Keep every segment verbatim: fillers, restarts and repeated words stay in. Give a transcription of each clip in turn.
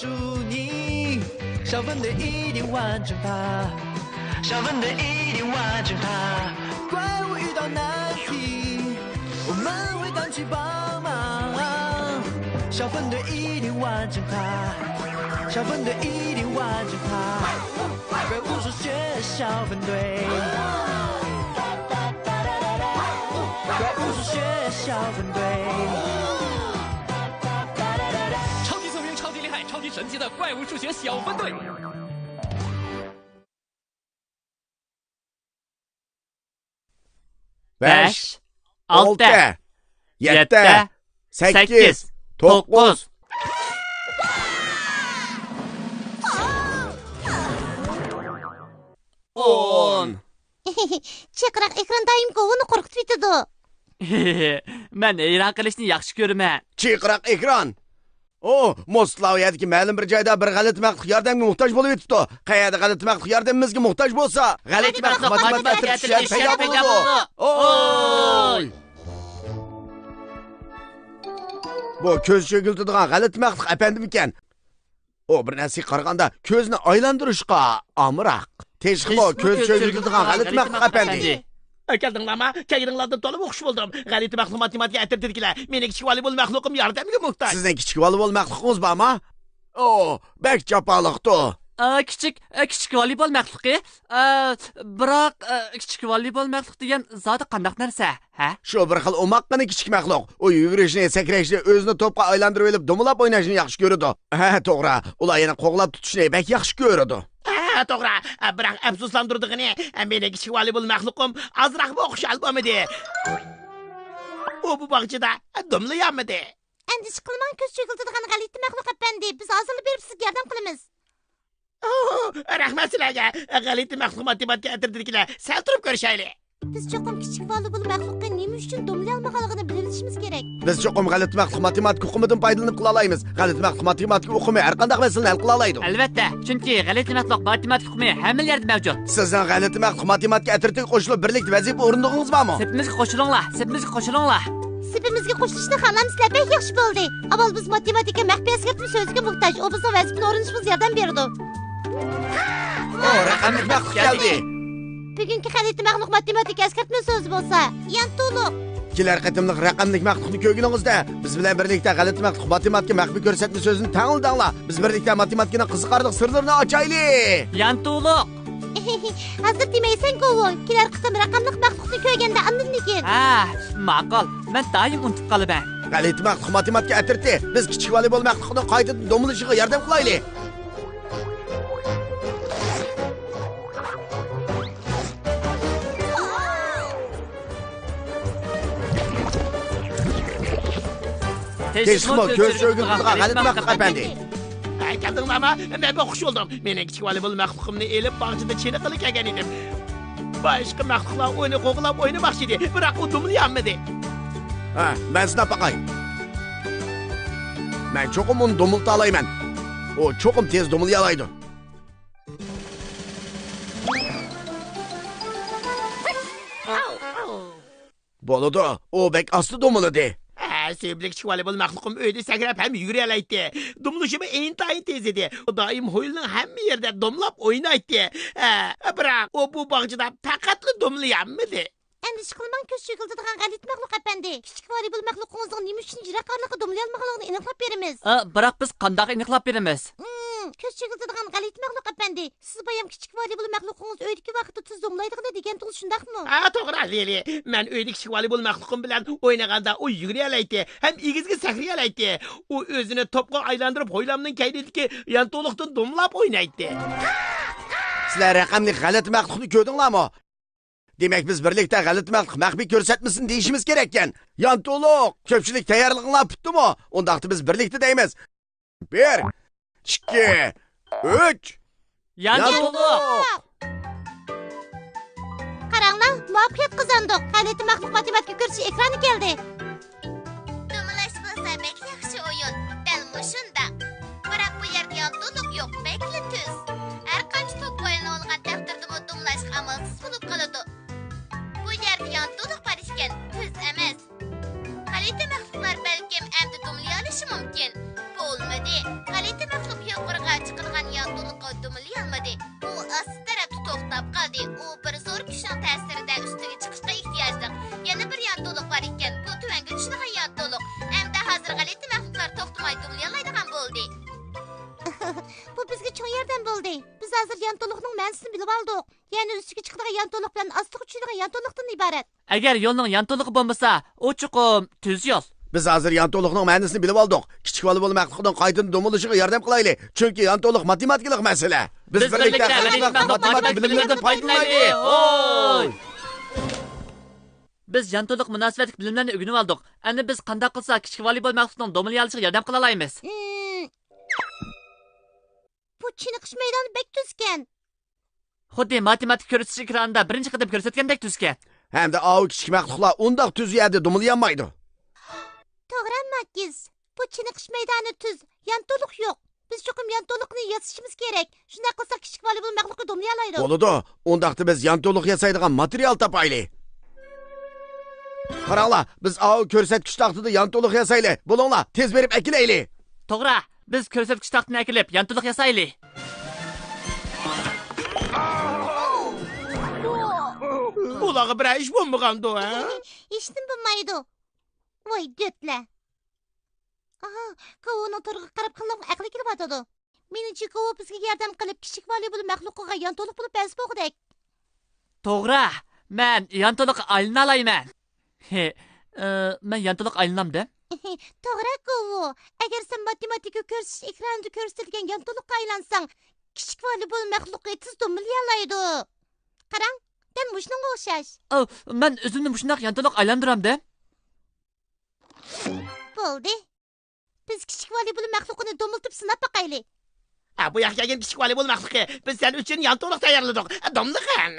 祝你，小分队一定完成它，小分队一定完成它。怪物遇到难题，我们会赶去帮忙。小分队一定完成它，小分队一定完成它。怪物数学小分队，怪物数学小分队。超级聪明，超级厉害，超级神奇的怪物数学小分队。 بەش، ئالتە، يەتتە، سەككىز، توققۇز، ئون. چىرقىراق ئېكران دائىم گوۋۇنى قورقۇتۇۋېتىدۇ. مەن ھەيران قېلىشنى ياخشى كۆرىمەن. چىرقىراق ئېكران. ئۇ، موسكلا يەردىكى مەلۇم بىر جايدا بىر غەلىتە مەخلۇق ياردەمگە موھتاج بولۇۋېتىپتۇ. قەيەردە غەلىتە مەخلۇق ياردىمىمىزگە موھتاج بولسا، غەلىتە مەخلۇق ماتېماتىكا تۈشۈشلەر پەيدا بولىدۇ. ئوي! بۇ كۆز چۆگۈلتىدىغان غەلىتە مەخلۇق ئەپەندىمىكەن؟ ئۇ بىر نەرسىگە قارىغاندا كۆزنى ئايلاندۇرۇشقا ئامراق. تېخىمۇ كۆز چۆگۈلتىدىغان غەلىتە مەخلۇق ئەپەندى. ئەكەلدىڭلارمۇ؟ كەلگىنىڭلاردىن تولىمۇ خۇش بولدۇم. غەلىتە مەخلۇق ماتېماتىكا ئەترىتىدىكىلەر، مېنىڭ كىچىك ۋالىبول مەخلۇقۇم ياردەمگە موھتاج. سىزنىڭ كىچىك ۋالىبول مەخلۇقىڭىز بارمۇ؟ ئۇ بەك جاپالىقتۇ. ئا، كىچىك، ئا، كىچىك ۋالىبول مەخلۇقى. ئا، بىراق، ئا، كىچىك ۋالىبول مەخلۇق دېگەن زادى قانداق نەرسە، ھە؟ شۇ بىر خىل ئوماققىنە كىچىك مەخلۇق. ئۇ يۈگۈرۈشنى، سەكرەشنى، ئۆزىنى توپقا ئايلاندۇرۇۋېلىپ دومىلاپ ئويناشنى ياخشى كۆرىدۇ. ھە، توغرا. ئۇلار يەنە قوغلاپ تۇتۇشنى بەك ياخشى كۆرىدۇ. ھە، توغرا. بىراق ئەپسۇسلاندۇرىدىغىنى، مېنىڭ كىچىك ۋالىبول مەخلۇقۇم ئازراقمۇ خۇشال بولمىدى. ئۇ بۇ باغچىدا دومىلىيالمىدى. ئەندىشە قىلماڭ، كۆز چۆگۈلتىدىغان غەلىتە مەخلۇق ئەپەندى، بىز ھازىرلا بېرىپ سىزگە ياردەم قىلىمىز. ئوھ، رەھمەت سىلەرگە. غەلىتە مەخلۇق ماتېماتىكا ئەترىتىدىكىلەر، سەل تۇرۇپ كۆرۈشەيلى. بىز چوقۇم كىچىك ۋالىبول مەخلۇقنى نېمە ئۈچۈن دومىلىيالمىغانلىقىنى بىلىۋېلىشىمىز كېرەك. بىز چوقۇم غەلىتە مەخلۇق ماتېماتىكا ئۇقۇمىدىن پايدىلىنىپ قىلالايمىز. غەلىتە مەخلۇق ماتېماتىكا ئۇقۇمى ھەر قانداق مەسىلىنى ھەل قىلالايدۇ. ئەلۋەتتە، چۈنكى غەلىتە مەخلۇق ماتېماتىكا ئۇقۇمى ھەممىلا يەردە مەۋجۇت. سىزنىڭ غەلىتە مەخلۇق ماتېماتىكا ئەترىتىگە قوشۇلۇپ بىرلىكتە ۋەزىپە ئورۇندىغىنىڭىز بارمۇ؟ سېپىمىزگە قوشۇلۇڭلار، سېپىمىزگە قوشۇلۇڭلار. سېپىمىزگە قوشۇلۇشنى خالامسىلەر؟ بەك ياخشى بولدى. ئاۋۋال بىز ماتېماتىكا مەخپىي ئەسكەرتمە سۆزىگە موھتاج. ئۇ بىزنىڭ ۋەزىپىنى ئورۇندىشىمىزغا ياردەم بېرىدۇ. ئو، رەقەملىك مەخلۇق كەلدى. بۈگۈنكى غەلىتە مەخلۇق ماتېماتىكا ئەسكەرتمە سۆزى بولسا، يانتۇلۇق. كېلەر قېتىملىق رەقەملىك مەخلۇقنى كۆرگىنىڭىزدە، بىز بىلەن بىرلىكتە غەلىتە مەخلۇق ماتېماتىكا مەخپىي كۆرسەتمە سۆزىنى تەڭلىدىڭلار. بىز بىرلىكتە ماتېماتىكىنىڭ قىزىقارلىق سىرلىرىنى ئاچايلى. يانتۇلۇق. ھازىر دېمەيسەن، گوۋۇ. كېلەر قېتىم رەقەملىك مەخلۇقنى كۆرگەندە ئاندىن دېگىن. ھە، ماقۇل. مەن دائىم ئۇنتۇپ قالىمەن. غەلىتە مەخلۇق ماتېماتىكا ئەترىتى، بىز كىچىك ۋالىبول مەخلۇقنىڭ قايتىدىن دومىلىشىغا ياردەم قىلايلى. تېخىمۇ كۆز چۆگۈلتىدىغان غەلىتە مەخلۇق ئەپەندى. ھە، كەلدىڭلارمۇ؟ مەن بەك خۇش بولدۇم. مېنىڭ كىچىك ۋالىبول مەخلۇقۇمنى ئېلىپ باغچىدا چېنىققىلى كەلگەن ئىدىم. باشقا مەخلۇقلار ئۇنى قوغلاپ ئوينىماقچى ئىدى، بىراق ئۇ دومىلىيالمىدى. ھە، مەن سىناپ باقاي. مەن چوقۇم ئۇنى دومىلىتالايمەن. ئۇ چوقۇم تېز دومىلىيالايدۇ. بولىدۇ، ئۇ بەك ئاستا دومىلىدى. ھە، سۆيۈملۈك كىچىك ۋالىبول مەخلۇقۇم ئۆيدە سەكرەپ ھەم يۈگۈرەلەيتتى. دومىلىشىمۇ ئىنتايىن تېز ئىدى. ئۇ دائىم ھويلىنىڭ ھەممە يېرىدە دومىلاپ ئوينايتتى. ھە، بىراق ئۇ بۇ باغچىدا پەقەتلا دومىلىيالمىدى. ئەندىشە قىلماڭ، كۆز چۆگۈلتىدىغان غەلىتە مەخلۇق ئەپەندى. كىچىك ۋالىبول مەخلۇقىڭىزنىڭ نېمە ئۈچۈن يىراق ئارىلىققا دومىلىيالمىغانلىقىنى ئېنىقلاپ بېرىمىز. ئا، بىراق بىز قانداق ئېنىقلاپ بېرىمىز؟ ئىم، كۆز چۆگۈلتىدىغان غەلىتە مەخلۇق ئەپەندى. سىز بايام كىچىك ۋالىبول مەخلۇقىڭىز ئۆيدىكى ۋاقىتتا تېز دومىلايدىغىنى دېگەنتىڭىز، شۇنداقمۇ؟ ھە، توغرا، لىلى. مەن ئۆيدە كىچىك ۋالىبول مەخلۇقۇم بىلەن ئوينىغاندا ئۇ يۈگۈرەلەيتتى ھەم ئېگىزگە سەكرىيەلەيتتى. ئۇ ئۆزىنى توپقا ئايلاندۇرۇپ ھويلامنىڭ كەينىدىكى يانتۇلۇقتىن دومىلاپ ئوينايتتى. سىلەر رەقەملىك غەلىتە مەخلۇقنى كۆردۈڭلارمۇ؟ دېمەك، بىز بىرلىكتە غەلىتە مەخلۇق مەخپىي كۆرسەتمىسىنى دېيىشىمىز كېرەككەن. يانتۇلۇق، كۆپچىلىك تەييارلىقىڭلار پۈتتىمۇ؟ ئۇنداقتا بىز بىرلىكتە دەيمىز. بىر، ئىككى، ئۈچ. يانتۇلۇق! قاراڭلار، مۇۋەپپەقىيەت قازاندۇق. غەلىتە مەخلۇق ماتېماتىكا كۆرسىتىش ئېكرانى كەلدى. دومىلاش بولسا بەك ياخشى ئويۇن. دەل مۇشۇنداق. بىراق بۇ يەردە يانتۇلۇق يوق، بەكلا تۈز. ھەر قانچە توپ ئوينىۋالغان تەقدىردىمۇ دومىلاشقا ئامالسىز بولۇپ قالىدۇ. بۇ يەردە يانتۇلۇق بار ئىكەن، تۈز ئەمەس. غەلىتە مەخلۇقلار بەلكىم ئەمدى دومىلىيالىشى مۇمكىن. بولمىدى. غەلىتە مەخلۇق يوق دومىلىيالمىدى. ئۇ ئاستا تەرەپتە توختاپ قالدى. ئۇ بىر زور كۈچنىڭ تەسىرىدە ئۈستىگە چىقىشقا ئېھتىياجلىق يەنە بىر يانتۇلۇق بار ئىكەن. بۇ تۆۋەنگە چۈشىدىغان يانتۇلۇق. ئەمدى ھازىر غەلىتە مەخلۇقلار توختىماي دومىلىيالايدىغان بولدى. بۇ بىزگە چوڭ ياردەم بولدى. بىز ھازىر يانتۇلۇقنىڭ مەنىسىنى بىلىۋالدۇق. يەنى ئۈستىگە چىقىدىغان يانتۇلۇق بىلەن ئاستىغا چۈشىدىغان يانتۇلۇقتىن ئىبارەت. ئەگەر يولنىڭ يانتۇلۇقى بولمىسا، ئۇ چوقۇم تۈز يول. بىز ھازىر يانتۇلۇقنىڭ مەنىسىنى بىلىۋالدۇق. كىچىك ۋالىبول مەخلۇقنىڭ قايتىدىن دومىلىشىغا ياردەم قىلايلى. چۈنكى يانتۇلۇق ماتېماتىكىلىق مەسىلە. بىز بىز بىرلىكتە بىرلىكتە غەلىتە مەخلۇق ماتېماتىك بىلىملىرىدىن پايدىلىنايلى. ھوي! بىز يانتۇلۇق مۇناسىۋەتلىك بىلىملەرنى ئۆگىنىۋالدۇق. ئەمدى بىز قانداق قىلساق كىچىك ۋالىبول مەخلۇقنىڭ دومىلىيالىشىغا ياردەم قىلالايمىز؟ ئىم، بۇ چېنىقىش مەيدانى بەك تۈزكەن. خۇددى ماتېماتىكا كۆرسىتىش ئېكرانىدا بىرىنچى قېتىم كۆرسەتكەندەك تۈزكەن. ھەمدە ئاۋۇ كىچىك مەخلۇقلار ئۇنداق تۈز يەردە دومىلىيالمايدۇ. توغرا، ماكىز. بۇ چېنىقىش مەيدانى تۈز، يانتۇلۇق يوق. بىز چوقۇم يانتۇلۇقنى ياسىشىمىز كېرەك. شۇنداق قىلساق كىچىك ۋالىبول مەخلۇقى دومىلىيالايدۇ. بولىدۇ. ئۇنداقتا بىز يانتۇلۇق ياسايدىغان ماتېرىيال تاپايلى. قاراڭلار، بىز ئاۋۇ كۆرسەتكۈچ تاختىدا يانتۇلۇق ياسايلى. بولۇڭلار، تېز بېرىپ ئەكېلەيلى. توغرا، بىز كۆرسەتكۈچ تاختىنى ئەكېلىپ يانتۇلۇق ياسايلى. بۇلارغا بىرەر ئىش بولمىغاندۇ، ھە؟ ھېچنېمە بولمايدۇ. ۋاي دۆتلەر. ئاھا، كوۋۇنىڭ تورغا قاراپ خېلىلا ئەقلى كېلىۋاتىدۇ. مېنىڭچە، كوۋۇ بىزگە ياردەم قىلىپ، كىچىك ۋالىبول مەخلۇقىغا يانتۇلۇق بولۇپ بەرسە بولغۇدەك. توغرا، مەن يانتۇلۇققا ئايلىنالايمەن. ھې، ئى، مەن يانتۇلۇققا ئايلىنامدۇ؟ توغرا، كوۋۇ. ئەگەر سەن ماتېماتىكا كۆرسىتىش ئېكرانىدا كۆرسىتىلگەن يانتۇلۇققا ئايلانساڭ، كىچىك ۋالىبول مەخلۇقى تېز دومىلىيالايدۇ. قاراڭ، دەل مۇشۇنىڭغا ئوخشاش. ئاۋۇ، مەن ئۆزۈمنى مۇشۇنداق يانتۇلۇققا ئايلاندۇرامدۇ؟ بولدى. بىز كىچىك ۋالىبول مەخلۇقىنى دومىلىتىپ سىناپ باقايلى. ئا، بۇ ياققا كەلگىن كىچىك ۋالىبول مەخلۇقى. بىز سەن ئۈچۈن يانتۇلۇق تەييارلىدۇق. دوملىغىن.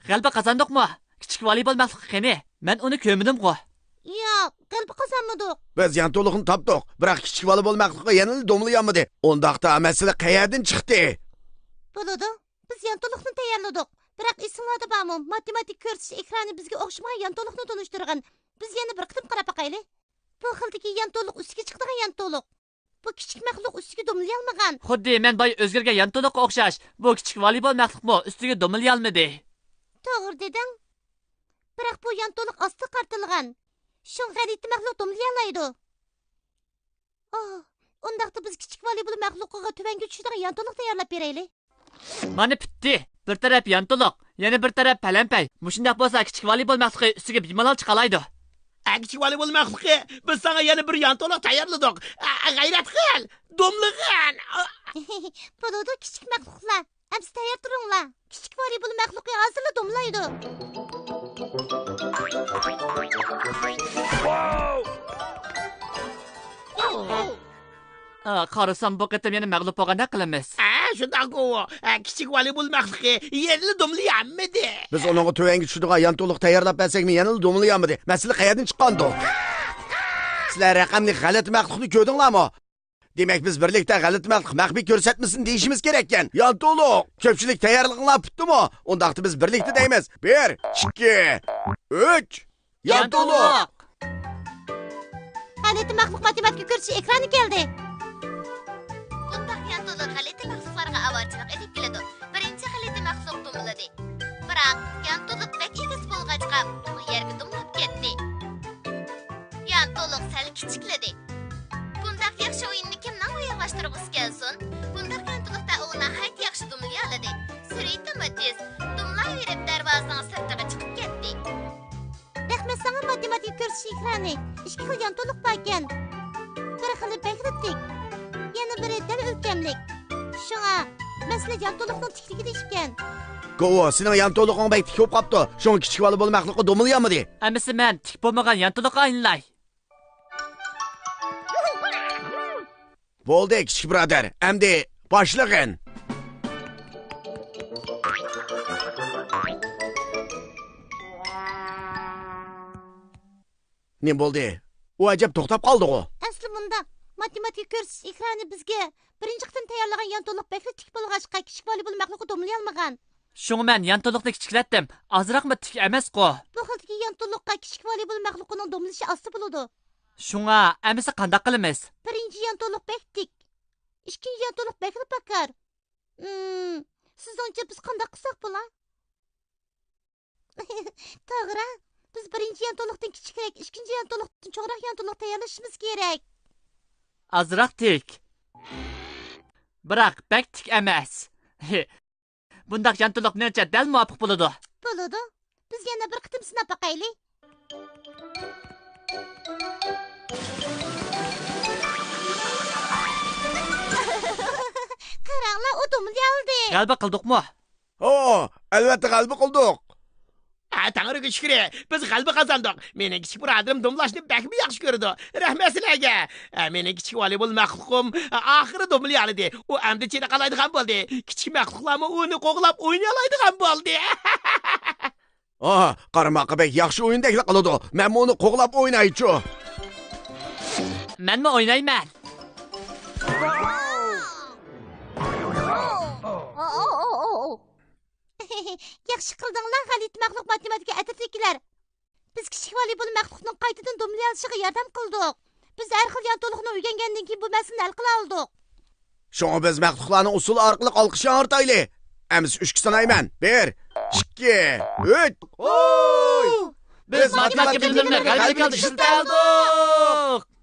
غەلىبە قازاندۇقمۇ؟ كىچىك ۋالىبول مەخلۇقى قېنى؟ مەن ئۇنى كۆرمىدىمغۇ. ياق، غەلىبە قازانمىدۇق. بىز يانتۇلۇقنى تاپتۇق، بىراق كىچىك ۋالىبول مەخلۇقى يەنىلا دوملىيالمىدى. ئۇنداقتا مەسىلە قەيەردىن چىقتى؟ بولىدۇ. بىز يانتۇلۇقنى تەييارلىدۇق. بىراق ئېسىڭلاردا بارمۇ، ماتېماتىكا كۆرسىتىش ئېكرانى بىزگە ئوخشىمىغان يانتۇلۇقنى تونۇشتۇرغان. بىز يەنە بىر قېتىم قاراپ باقايلى. بۇ خىلدىكى يانتۇلۇق ئۈستىگە چىقىدىغان يانتۇلۇق. بۇ كىچىك مەخلۇق ئۈستىگە دومىلىيالمىغان. خۇددى مەن بايا ئۆزگەرگەن يانتۇلۇققا ئوخشاش، بۇ كىچىك ۋالىبول مەخلۇقمۇ ئۈستىگە دومىلىيالمىدى. توغرا دېدىڭ. بىراق بۇ يانتۇلۇق ئاستىغا قارىتىلغان. شۇڭا غەلىتە مەخلۇق دومىلىيالايدۇ. ئاھ، ئۇنداقتا بىز كىچىك ۋالىبول مەخلۇقىغا تۆۋەنگە چۈشىدىغان يانتۇلۇق تەييارلاپ بېرەيلى. مانا پۈتتى. بىر تەرەپ يانتۇلۇق، يەنە بىر تەرەپ پەلەمپەي. مۇشۇنداق بولسا كىچىك ۋالىبول مەخلۇقى ئۈستىگە بىمالال چىقالايدۇ. ئە، كىچىك ۋالىبول مەخلۇقى، بىز ساڭا يەنە بىر يانتۇلۇق تەييارلىدۇق. ئە، غەيرەت قىل، دوملىغىن. بولىدۇ، كىچىك مەخلۇقلار. ئەمسە تەييار تۇرۇڭلار. كىچىك ۋالىبول مەخلۇقى ھازىرلا دوملايدۇ. ئا، قارىسام، بۇ قېتىم يەنە مەغلۇپ بولغاندەك قىلىمىز. ھە، شۇنداققۇ. ھە، كىچىك ۋالىبول مەخلۇقى يەنىلا دوملىيالمىدى. بىز ئۇنىڭغا تۆۋەنگە چۈشىدىغان يانتۇلۇق تەييارلاپ بەرسەكمۇ، يەنىلا دوملىيالمىدى. مەسىلە قەيەردىن چىققاندۇ؟ سىلەر رەقەملىك غەلىتە مەخلۇقنى كۆردۈڭلارمۇ؟ دېمەك، بىز بىرلىكتە غەلىتە مەخلۇق مەخپىي كۆرسەتمىسىنى دېيىشىمىز كېرەككەن. يانتۇلۇق! كۆپچىلىك تەييارلىقىڭلار پۈتتىمۇ؟ ئۇنداقتا بىز بىرلىكتە دەيمىز. بىر، ئىككى، ئۈچ. يانتۇلۇق! غەلىتە مەخلۇق ماتېماتىكا كۆرسىتىش ئېكرانى كەلدى. بۇنداق يانتۇلۇق غەلىتە مەخلۇقلارغا ئاۋارىچىلىك ئېلىپ كېلىدۇ. بىرىنچى غەلىتە مەخلۇق دومىلىدى. بىراق، يانتۇلۇق بەك ئېگىز بولغاچقا، ئۇ يەرگە دومىلاپ كەتتى. يانتۇلۇق سەل كىچىكلىدى. بۇنداق ياخشى ئويۇننى كىمنىڭ ئويۇنلاشتۇرغۇسى كەلسۇن؟ بۇنداق يانتۇلۇقتا ئۇ ناھايىتى ياخشى دومىلىيالىدى. سۈرئىتىمۇ تېز، دوملايۋېرىپ دەرۋازىنىڭ سىرتىغا چىقىپ كەتتى. رەھمەت ساڭا، ماتېماتىكا كۆرسىتىش ئېكرانى. ئىككى خىل يانتۇلۇق باركەن. بىر خىلى بەكرى تىك، يەنە بىرى دەل ئۆلچەملىك. شۇڭا مەسىلە يانتۇلۇقنىڭ تىكلىكىدە ئىكەن. گوۋۇ، سېنىڭ يانتۇلۇقۇڭ بەك تىك بولۇپ قاپتۇ. شۇڭا كىچىك ۋالىبول مەخلۇقى دومىلىيالمىدى. ئەمىسە مەن تىك بولمىغان يانتۇلۇققا ئايلىناي. بولدى، كىچىك بۇرادەر، ئەمدى باشلىغىن. نېمە بولدى؟ ئۇ ئەجەب توختاپ قالدىغۇ؟ ئەسلى مۇنداق، ماتېماتىكا كۆرسىتىش ئېكرانى بىزگە بىرىنچى قېتىم تەييارلىغان يانتۇلۇق بەكلا تىك بولغاچقا، كىچىك ۋالىبول مەخلۇقى دومىلىيالمىغان. شۇڭا مەن يانتۇلۇقنى كىچىكلەتتىم. ئازراقمۇ تىك ئەمەسقۇ؟ بۇ خىلدىكى يانتۇلۇققا كىچىك ۋالىبول مەخلۇقىنىڭ دومىلىشى ئاستا بولىدۇ. شۇڭا ئەمىسە قانداق قىلىمىز؟ بىرىنچى يانتۇلۇق بەك تىك. ئىككىنچى يانتۇلۇق بەكلا پاكار. ئىم، سىزنىڭچە بىز قانداق قىلساق بولا؟ توغرا. بىز بىرىنچى يانتۇلۇقتىن كىچىكرەك، ئىككىنچى يانتۇلۇقتىن چوڭراق يانتۇلۇق تەييارلىشىمىز كېرەك. ئازراق تىك. بىراق بەك تىك ئەمەس. بۇنداق يانتۇلۇق نېمىشقا دەل مۇۋاپىق بولىدۇ؟ بولىدۇ. بىز يەنە بىر قېتىم سىناپ باقايلى. قاراڭلار، ئۇ دومىلى ئالدى. غەلىبە قىلدۇقمۇ؟ ھو، ئەلۋەتتە غەلىبە قىلدۇق. ھە، تەڭرىگە شۈكرى، بىز غەلىبە قازاندۇق. مېنىڭ كىچىك بۇرادىرىم دومىلاشنى بەكمۇ ياخشى كۆرىدۇ. رەھمەت سىلەرگە. ھە، مېنىڭ كىچىك ۋالىبول مەخلۇقۇم ئاخىرى دومىلى ئالدى. ئۇ ئەمدى چىرىقالايدىغان بولدى. كىچىك مەخلۇقلارمۇ ئۇنى قوغلاپ ئوينىيالايدىغان بولدى. ئاھ، قارىماققا بەك ياخشى ئويۇندەكلا قىلىدۇ. مەنمۇ ئۇنى قوغلاپ ئوينايچۇ. مەنمۇ ئوينايمەن. ياخشى قىلدىڭلار، غەلىتە مەخلۇق ماتېماتىكا ئەترىتىدىكىلەر. بىز كىچىك ۋالىبول مەخلۇقنىڭ قايتىدىن دومىلى ئېلىشىغا ياردەم قىلدۇق. بىز ھەر خىل يانتۇلۇقنى ئۆگەنگەندىن كېيىن بۇ مەسىلىنى ھەل قىلالىدۇق. شۇڭا بىز مەخلۇقلارنى ئۇسسۇل ئارقىلىق ئالقىش ياڭرىتايلى. ئەمىسە ئۈچكە سانايمەن. بىر، ئىككى، ئۈچ. ھوي! بىز ماتېماتىكا بىلىملىرىنى غەلىبە قىلىپ ئىشلىتەلىدۇق.